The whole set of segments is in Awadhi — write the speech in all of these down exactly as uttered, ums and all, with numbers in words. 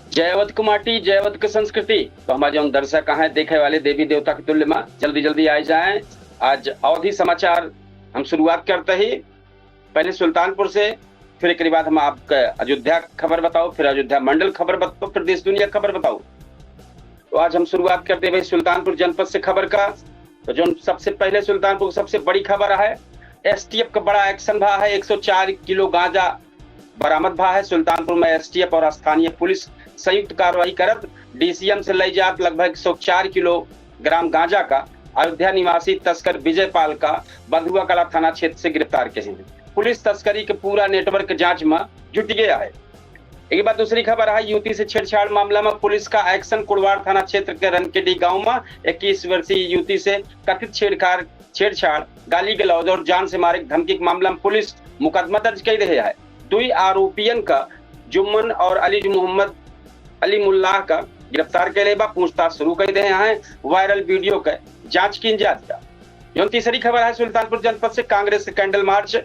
जय अवध के माटी, जय अवध के संस्कृति। तो हमारे जौन दर्शक हैं, देखे वाले देवी देवता के तुल्य में, जल्दी जल्दी आए जाएं। आज अवधी समाचार हम शुरुआत करते ही पहले सुल्तानपुर से, फिर एक बाद हम आपके अयोध्या खबर बताओ, फिर अयोध्या मंडल खबर बताओ, फिर देश दुनिया खबर बताओ। तो आज हम शुरुआत करते हैं भाई सुल्तानपुर जनपद से खबर का। तो जो सबसे पहले सुल्तानपुर की सबसे बड़ी खबर है, एसटीएफ का बड़ा एक्शन भा है, एक सौ चार किलो गांजा बरामद भा है। सुल्तानपुर में एसटीएफ और स्थानीय पुलिस संयुक्त कार्रवाई करत डीसीएम से लई जात लगभग एक सौ चार किलो ग्राम गांजा का अयोध्या निवासी तस्कर विजय पाल का बधुआ कला थाना क्षेत्र से गिरफ्तार किहे हैं। पुलिस तस्करी के पूरा नेटवर्क जांच में जुट गया है। एक बात दूसरी खबर है, युवती से छेड़छाड़ मामला में पुलिस का एक्शन। कुड़वार थाना क्षेत्र के रनकेडी गांव में इक्कीस वर्षीय युवती से कथित छेड़छाड़, छेड़छाड़, गाली गलौज और जान से मारे की धमकी के मामला में पुलिस मुकदमा दर्ज कर रहे है। दुई आरोपियन का जुम्मन और अली मोहम्मद, अली मुल्लाह का गिरफ्तार कर ले बा, पूछताछ शुरू कर दे हैं। वायरल वीडियो का जांच की जात बा। जौन तीसरी खबर है सुल्तानपुर जनपद से, कांग्रेस के कैंडल मार्च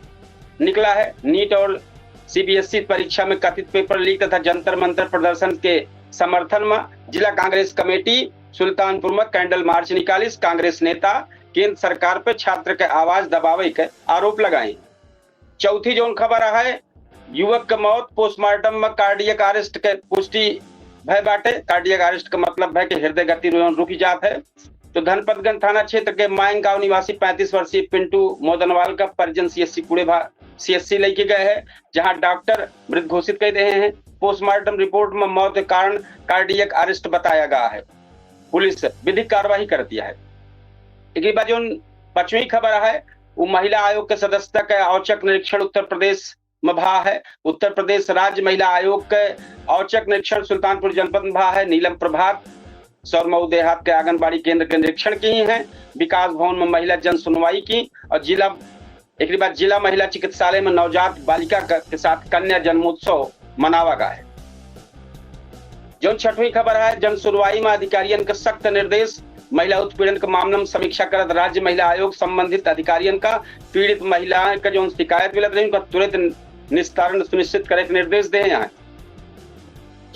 निकला है। नीट और सीबीएसई परीक्षा में कथित पेपर लीक तथा जंतर मंतर प्रदर्शन के समर्थन में जिला कांग्रेस कमेटी सुल्तानपुर में कैंडल मार्च निकालिस। कांग्रेस नेता केंद्र सरकार पे छात्र के आवाज दबावे के आरोप लगाए। चौथी जौन खबर है, युवक के मौत, पोस्टमार्टम में कार्डियक अरेस्ट के पुष्टि भय बाटे। कार्डियक अरेस्ट का मतलब है कि हृदय गति रुक जात है। तो धनपतगंज थाना क्षेत्र के मायंग गांव निवासी पैंतीस वर्षीय पिंटू मोदनवाल का परिजन सीएससी कुड़े भा सीएससी लेके गए हैं, जहां डॉक्टर मृत घोषित कर रहे हैं। पोस्टमार्टम रिपोर्ट में मौत के कारण कार्डियक अरेस्ट बताया गया है। पुलिस विधिक कार्रवाई कर दिया है। एक बाद जौन पांचवी खबर है, वो महिला आयोग के सदस्यता का औचक निरीक्षण उत्तर प्रदेश में भा है। उत्तर प्रदेश राज्य महिला आयोग के औचक निरीक्षण सुल्तानपुर जनपद में भा है। नीलम प्रभात सौर मऊ देहात के आंगनबाड़ी केंद्र के निरीक्षण की हैं। विकास भवन में महिला जन सुनवाई की और जिला, एक बाद जिला महिला चिकित्सालय में नवजात बालिका क-, के साथ कन्या जन्मोत्सव मनावा गया है। जौन छठवीं खबर है, जन सुनवाई में अधिकारियन के सख्त निर्देश। महिला उत्पीड़न के मामला में समीक्षा करत राज्य महिला आयोग संबंधित अधिकारियन का पीड़ित महिलाएं का जौन शिकायत मिलत रही, उनका तुरंत निस्तारण सुनिश्चित करे के निर्देश दे हैं।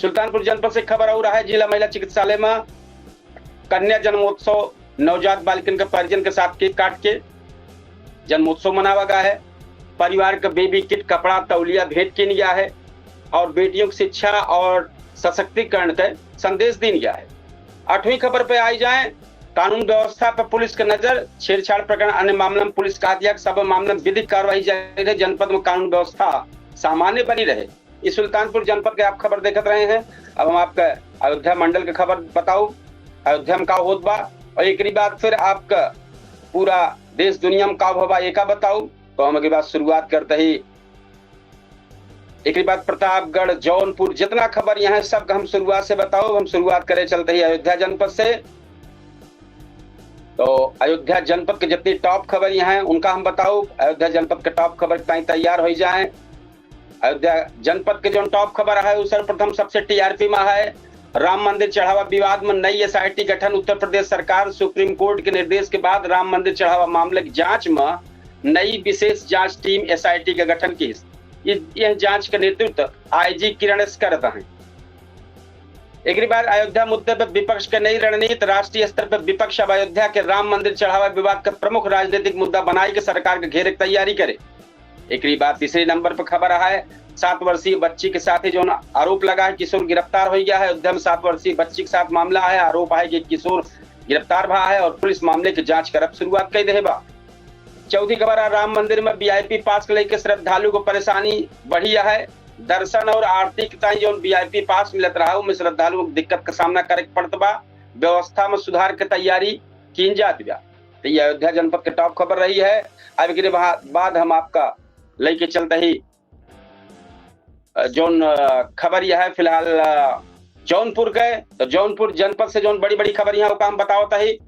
सुल्तानपुर जनपद से खबर और है, जिला महिला चिकित्सालय में कन्या जन्मोत्सव, नवजात बालिकन के परिजन के साथ केक काट के जन्मोत्सव मनावा गया है। परिवार के बेबी किट, कपड़ा, तौलिया भेंट किन गया है और बेटियों की शिक्षा और सशक्तिकरण के संदेश दीन गया है। आठवीं खबर पे आई जाए, कानून व्यवस्था पर पुलिस के नजर। छेड़छाड़ प्रकरण अन्य मामला में पुलिस का दिया, सब मामला में विधिक कार्रवाई जारी रहे, जनपद में कानून व्यवस्था सामान्य बनी रहे। इस सुल्तानपुर जनपद के आप खबर देखत रहे हैं। अब हम आपका अयोध्या मंडल के खबर बताऊ, अयोध्या में का होत बा, और एकरी बाद फिर आपका पूरा देश दुनिया में का भवा एका बताऊ। तो हम एकरी बाद शुरुआत करते ही, एकरी बाद प्रतापगढ़, जौनपुर, जितना खबर यहाँ है, सबका हम शुरुआत से बताऊ। हम शुरुआत करे चलते ही अयोध्या जनपद से। तो अयोध्या जनपद के जितनी टॉप खबर यहाँ है, उनका हम बताऊ। अयोध्या जनपद के टॉप खबर ताई तैयार हो जाए। अयोध्या जनपद के जौन टॉप खबर है, वो सर्वप्रथम सबसे टीआरपी में है। राम मंदिर चढ़ावा विवाद में नई एसआईटी गठन। उत्तर प्रदेश सरकार सुप्रीम कोर्ट के निर्देश के बाद राम मंदिर चढ़ावा मामले की जांच में नई विशेष जांच टीम एसआईटी का गठन की। इस, यह जांच का नेतृत्व आईजी किरण एस करत हैं। एकरी बाद अयोध्या मुद्दे पर विपक्ष के नई रणनीति। राष्ट्रीय स्तर पर विपक्ष अब अयोध्या के राम मंदिर चढ़ावा विवाद का प्रमुख राजनीतिक मुद्दा बनाई के सरकार के घेरे की तैयारी करे। एकरी बाद तीसरे नंबर पर खबर है, सात वर्षीय बच्ची के साथ ही जौन आरोप लगा है, किशोर गिरफ्तार हो गया है। अयोध्या में सात वर्षीय बच्ची के साथ मामला है, आरोप है कि किशोर गिरफ्तार भा है और पुलिस मामले की जांच करब शुरुआत कर दे बा। चौथी खबर है, राम मंदिर में वीआईपी पास के लेके श्रद्धालु को परेशानी बढ़ी है। दर्शन और आरती के ताई जौन वीआईपी पास मिलत रहा, उनमें श्रद्धालु को दिक्कत का सामना करे के पड़त बा। व्यवस्था में सुधार के तैयारी कीन जात बा। तो ये अयोध्या जनपद के टॉप खबर रही है। अब एकरे बहा-, बाद हम आपका लेके चलते ही, अ, जौन, अ, खबर यह है फिलहाल, अ, जौनपुर के, तो जौनपुर जनपद से जौन बड़ी-बड़ी खबर यहाँ ओका हम बतावत ही।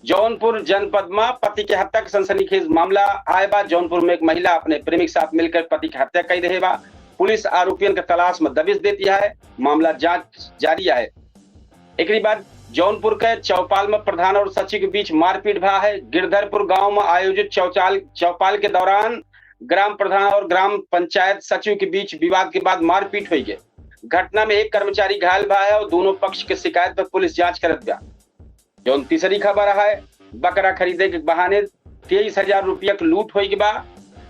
जौनपुर जनपद में पति के हत्या के सनसनीखेज मामला आए बा। जौनपुर में एक महिला अपने प्रेमी के साथ मिलकर पति की हत्या कर दे बा। पुलिस आरोपियन के तलाश में दबिश देती है। मामला जांच जारी है। एकरी बाद जौनपुर के चौपाल में प्रधान और सचिव के बीच मारपीट भा है। गिरधरपुर गांव में आयोजित चौचाल, चौपाल के दौरान ग्राम प्रधान और ग्राम पंचायत सचिव के बीच विवाद के बाद मारपीट हुई है। घटना में एक कर्मचारी घायल भा है और दोनों पक्ष के शिकायत पर पुलिस जांच करत बा। जौन तीसरी खबर है, बकरा खरीदे के बहाने तेईस हजार रुपया के लूट होइ गै बा।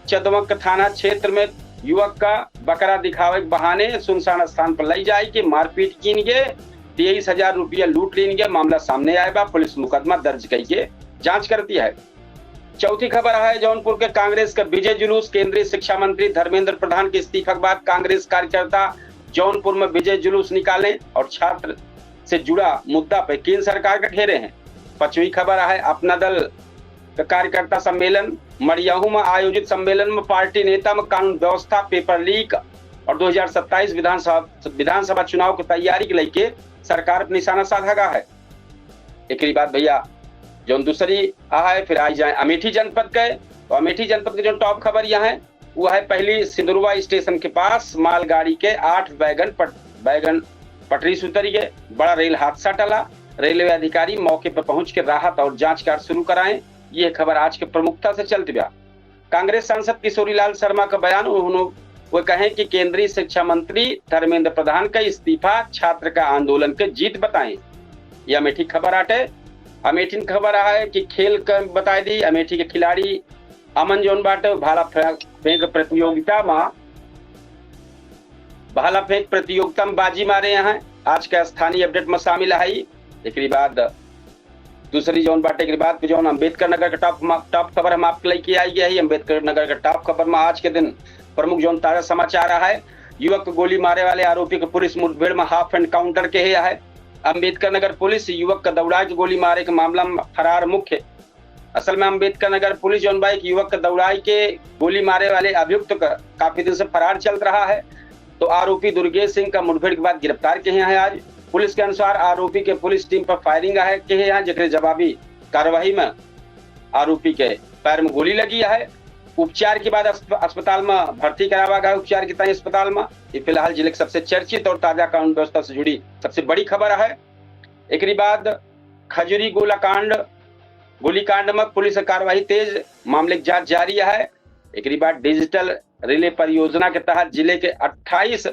चंदवक थाना क्षेत्र में युवक का बकरा दिखावे के बहाने सुनसान स्थान पर लई जाए के मारपीट कीन गै, तेईस हजार रुपया लूट लीन गै। मामला सामने आए बा, पुलिस मुकदमा दर्ज कई के जांच करती है। चौथी खबर है, जौनपुर के कांग्रेस का विजय जुलूस, केंद्रीय शिक्षा मंत्री धर्मेंद्र प्रधान के इस्तीफा के बाद कांग्रेस कार्यकर्ता जौनपुर में विजय जुलूस निकाले और छात्र से जुड़ा मुद्दा पे केंद्र सरकार का घेरे हैं। पांचवी खबर है, अपना दल का कार्यकर्ता सम्मेलन, मड़ियाहू में आयोजित सम्मेलन में पार्टी नेता में कानून व्यवस्था, पेपर लीक और दो हज़ार सत्ताईस विधानसभा, विधानसभा चुनाव की तैयारी के लेके सरकार पर निशाना साधा गया है। एकरी बाद भैया जौन दूसरी आ है, फिर आई जाए अमेठी जनपद के, तो अमेठी जनपद के जौन टॉप खबर यहाँ है, वो है पहली सिंदुरवा स्टेशन के पास मालगाड़ी के आठ वैगन पट-, वैगन पटरी से उतरी गए, बड़ा रेल हादसा टला, रेलवे अधिकारी मौके पर पहुंच के राहत और जांच कार्य शुरू कराएं। ये खबर आज के प्रमुखता से चलत बा। कांग्रेस सांसद किशोरीलाल शर्मा का बयान, उन्होंने वो कहे कि केंद्रीय शिक्षा मंत्री धर्मेंद्र प्रधान का इस्तीफा छात्र का आंदोलन के जीत बताएं। यह अमेठी खबर आटे। अमेठी खबर है कि खेल का बताई दी, अमेठी के खिलाड़ी अमन जौन बाटे भाला फे-, फेंक प्रतियोगिता में, भाला फेंक प्रतियोगिता में बाजी मारे हैं। आज का स्थानीय अपडेट में शामिल है। एकरी बाद दूसरी जौन बाटे, एकरी बाद पे जौन अम्बेडकर नगर का टॉप मा-, टॉप खबर हम आपके लेके आई गया है। अम्बेडकर नगर का टॉप खबर में आज के दिन प्रमुख जौन ताजा समाचार रहा है, युवक को गोली मारे वाले आरोपी को पुलिस मुठभेड़ में हाफ एनकाउंटर के है। अम्बेडकर नगर पुलिस युवक का दौड़ा के गोली मारे के मामला में फरार मुख्य असल में अम्बेडकर नगर पुलिस जौन बा एक युवक के दौड़ाई के गोली मारे वाले अभियुक्त का काफी दिन से फरार चलत रहा है। तो आरोपी दुर्गेश सिंह का मुठभेड़ के बाद गिरफ्तार के हैं आज। पुलिस के अनुसार आरोपी के पुलिस टीम पर फायरिंग है के हैं, जेकरे जवाबी कार्रवाई में आरोपी के पैर में गोली लगी है। उपचार के बाद अस्प-, अस्पताल में भर्ती करावा गया, उपचार के ताई अस्पताल में। ये फिलहाल जिले के सबसे चर्चित और ताजा कानून व्यवस्था से जुड़ी सबसे बड़ी खबर है। एकरी बाद खजूरी गोलाकांड, गोलीकांड में पुलिस के कार्रवाई तेज, मामले की जांच जारी है। एकरी बाद डिजिटल रिले परियोजना के तहत जिले के अट्ठाईस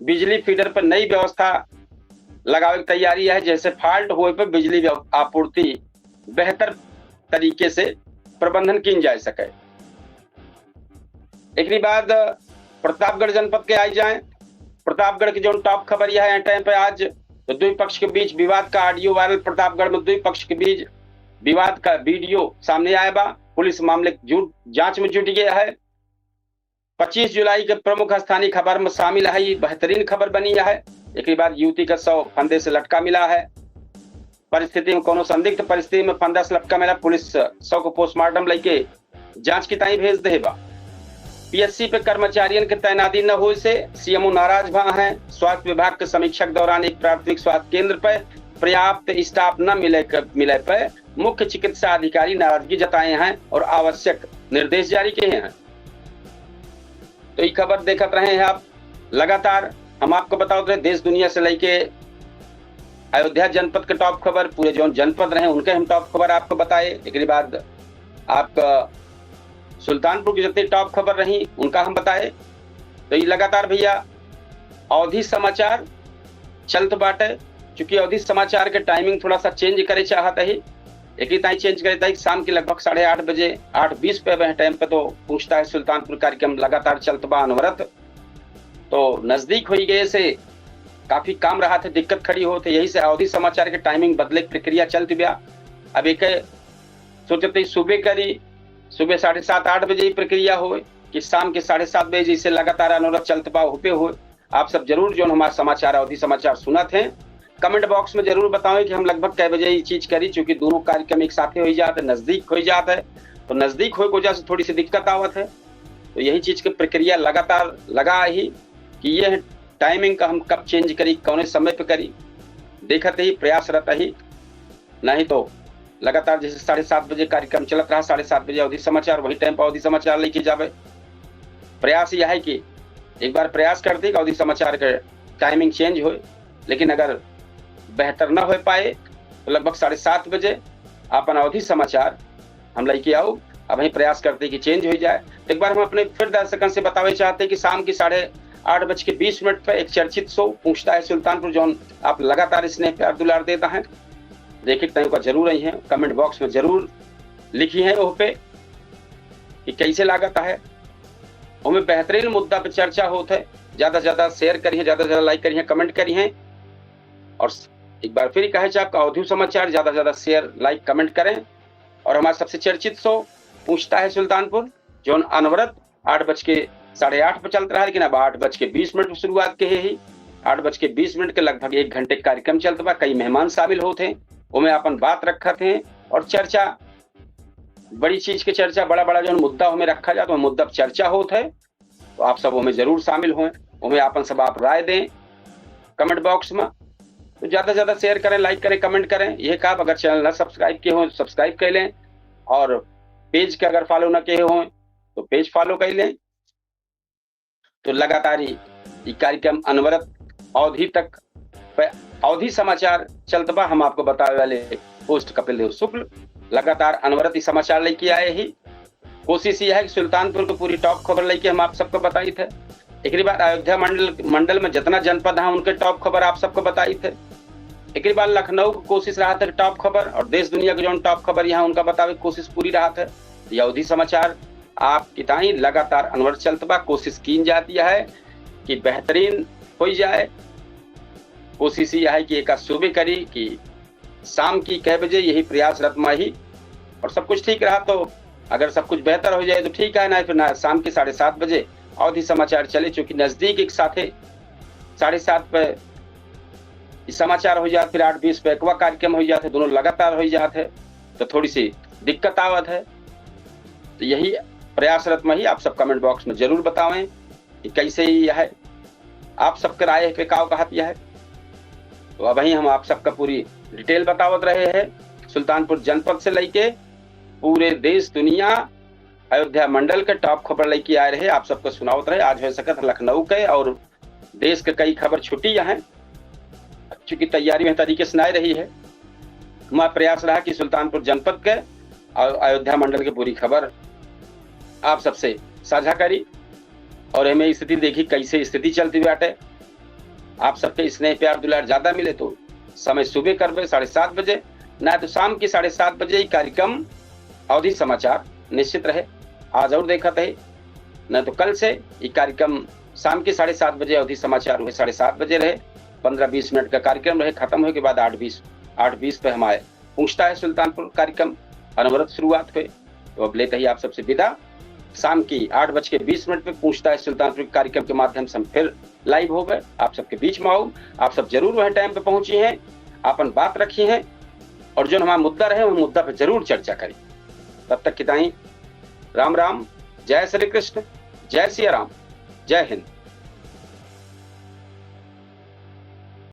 बिजली फीडर पर नई व्यवस्था लगावे की तैयारी है, जैसे फाल्ट होए पर बिजली व्यव-, आपूर्ति बेहतर तरीके से प्रबंधन कीन जा सके। एकरी बाद प्रतापगढ़ जनपद के आई जाए। प्रतापगढ़ की जौन टॉप खबर यह है टाइम पे आज, तो दुई पक्ष के बीच विवाद का ऑडियो वायरल। प्रतापगढ़ में दुई पक्ष के बीच विवाद का वीडियो सामने आया बा। पुलिस मामले की जुट, जांच में जुट गया है। पच्चीस जुलाई के प्रमुख स्थानीय खबर में शामिल है, ये बेहतरीन खबर बनी है। एकरी बाद युवती का शव फंदे से लटका मिला है। परिस्थिति में कोनो संदिग्ध परिस्थिति में फंदा से लटका मिला, पुलिस शव को पोस्टमार्टम लेके जांच की ताई भेज दे बा। पीएससी पे कर्मचारियन के तैनाती न होए से सीएमओ नाराज भा हैं। स्वास्थ्य विभाग के समीक्षा के दौरान एक प्राथमिक स्वास्थ्य केंद्र पर पर्याप्त स्टाफ न मिले क-, मिले पर मुख्य चिकित्सा अधिकारी नाराजगी जताए हैं और आवश्यक निर्देश जारी किए हैं। तो ये खबर देखत रहे हैं आप। लगातार हम आपको बतावत रहे देश दुनिया से लेके अयोध्या जनपद के टॉप खबर, पूरे जौन जनपद रहे उनके हम टॉप खबर आपको बताए। एकरी बाद आपका सुल्तानपुर की जितनी टॉप खबर रही उनका हम बताए। तो ये लगातार भैया अवधी समाचार चलत बाटे। चूंकि अवधी समाचार के टाइमिंग थोड़ा सा चेंज करे चाहत ही, एकरी ताई चेंज करे ताई शाम के लगभग साढ़े आठ बजे, आठ बीस पे वह टाइम पे तो पहुंचता है सुल्तानपुर कार्यक्रम लगातार चलत बा अनवरत। तो नजदीक होई गए से काफी काम रहा थे, दिक्कत खड़ी हो थे, यही से अवधी समाचार के टाइमिंग बदले की प्रक्रिया चलत बा। अब एक सोचते ही सुबह करी, सुबह साढ़े सात आठ बजे ही प्रक्रिया होए कि शाम के साढ़े सात बजे जैसे लगातार अनवरत चलत बा, हुपे होए। आप सब जरूर जौन हमार समाचार, अवधी समाचार सुनत हैं, कमेंट बॉक्स में जरूर बतावें कि हम लगभग कै बजे ये चीज करी, चूंकि दोनों कार्यक्रम एक साथे होई जात है, नजदीक होई जात है, तो नजदीक होए की वजह से थोड़ी सी दिक्कत आवत है। तो यही चीज के प्रक्रिया लगातार लगा ही कि यह टाइमिंग का हम कब चेंज करी, कौने समय पे करी, देखत ही प्रयासरत ही। नहीं तो लगातार जैसे साढ़े सात बजे कार्यक्रम चलत रहा, साढ़े सात बजे अवधी समाचार, वही टाइम पर अवधी समाचार लेके जावे। प्रयास यह है कि एक बार प्रयास करते कि अवधी समाचार के टाइमिंग चेंज होए, लेकिन अगर बेहतर न हो पाए तो लगभग साढ़े सात बजे अपन अवधी समाचार हम लेके आओ। अब हम प्रयास करते कि चेंज हो जाए। तो एक बार हम अपने फिर दर्शकन से बतावे चाहते कि शाम की साढ़े आठ बज के बीस मिनट पे एक चर्चित शो पूछता है सुल्तानपुर, जौन आप लगातार स्नेह प्यार दुलार देता है। देखित नहीं का जरूर आई हैं, कमेंट बॉक्स में जरूर लिखी हैं ओह पे कि कैसे लागत है। ओमे बेहतरीन मुद्दा पे चर्चा होत है। ज्यादा से ज्यादा शेयर करिए, ज्यादा से ज्यादा लाइक करिए, कमेंट करिए। और एक बार फिर कहे चाहे आपका अवधी समाचार ज्यादा से ज्यादा शेयर, लाइक, कमेंट करें। और हमारा सबसे चर्चित शो पूछता है सुल्तानपुर, जौन अनवरत आठ बज के साढ़े आठ पे चलत रहा, लेकिन अब आठ बज के बीस मिनट की शुरुआत के ही, आठ बज के बीस मिनट के लगभग एक घंटे के कार्यक्रम चलत बा। कई मेहमान शामिल होत हैं, ओमे अपन बात रखत हैं और चर्चा, बड़ी चीज के चर्चा, बड़ा बड़ा जौन मुद्दा ओमे रखा जात, वो मुद्दा पे चर्चा होत है। तो आप सब ओमे जरूर शामिल होएं, ओमे आपन सब आप राय दें कमेंट बॉक्स में। तो ज्यादा से ज्यादा शेयर करें, लाइक करें, कमेंट करें। ये कहा, अगर चैनल ना सब्सक्राइब किए हों, सब्सक्राइब कर लें, और पेज के अगर फॉलो ना किए हों तो पेज फॉलो कर लें। तो लगातार ही ई कार्यक्रम अनवरत अवधी तक पे अवधी समाचार चलत बा। हम आपको बतावे वाले होस्ट कपिल देव शुक्ल लगातार अनवरत ई समाचार लेके आए ही। कोशिश यह है कि सुल्तानपुर के पूरी टॉप खबर लेके हम आप सबको बताई थे। एकरे बाद अयोध्या मंडल, मंडल में जितना जनपद है उनके टॉप खबर आप सबको बताई थे। एकरे बाद लखनऊ की कोशिश रहा था टॉप खबर और देश दुनिया के जौन टॉप खबर यहाँ उनका बतावे की कोशिश पूरी रहा था। ये अवधी समाचार आपकी ताई लगातार अनवरत चलत बा। कोशिश कीन जाती है कि बेहतरीन हो जाए। कोशिश यह है कि एक सुबह करी कि शाम की कै बजे यही प्रयासरत मा ही, और सब कुछ ठीक रहा तो अगर सब कुछ बेहतर हो जाए तो ठीक है, ना फिर ना शाम के साढ़े सात बजे अवधी समाचार चले, चूंकि नजदीक एक साथे साढ़े सात पे ई समाचार हो जात, फिर आठ बीस पे एकवा कार्यक्रम हो जात है, दोनों लगातार हो जात है, तो थोड़ी सी दिक्कत आवत है। तो यही प्रयासरत मा ही आप सब कमेंट बॉक्स में जरूर बतावें कि कैसे ही यह है, आप सबके राय पे काव कहत यह है। तो अबहीं हम आप सबका पूरी डिटेल बतावत रहे हैं, सुल्तानपुर जनपद से लेके पूरे देश दुनिया अयोध्या मंडल के टॉप खबर लेके आए रहे, आप सबको सुनावत रहे। आज हो सकत है लखनऊ के और देश के कई खबर छुट्टी यहाँ, चूंकि तैयारी में तरीके से ना रही है। हमारा प्रयास रहा कि सुल्तानपुर जनपद के और अयोध्या मंडल के पूरी खबर आप सबसे साझा करी और एमे स्थिति देखी, कैसे स्थिति चलती बाटे। आप सबके स्नेह प्यार दुलार ज्यादा मिले तो समय सुबह करबे साढ़े सात बजे, ना तो शाम की साढ़े सात बजे ही कार्यक्रम अवधी समाचार निश्चित रहे। आज और देखत है, ना तो कल से ये कार्यक्रम शाम की साढ़े सात बजे अवधी समाचार हुए, साढ़े सात बजे रहे, पन्द्रह बीस मिनट का कार्यक्रम रहे, खत्म होए के बाद आठ बीस, आठ बीस पे हमारे पूछता है सुल्तानपुर कार्यक्रम अनवरत शुरुआत हुए। तो अब लेते ही आप सबसे विदा। शाम की आठ बज के बीस मिनट पे पूछता है सुल्तानपुर कार्यक्रम के माध्यम से हम फिर लाइव हो गए, आप सबके बीच में आऊ। आप सब जरूर वह टाइम पे पहुंची हैं, अपन बात रखी हैं, और जो हमारा मुद्दा रहे, वह मुद्दा पे जरूर चर्चा करी। तब तक की ताई राम राम, जय श्री कृष्ण, जय सिया राम, जय हिंद।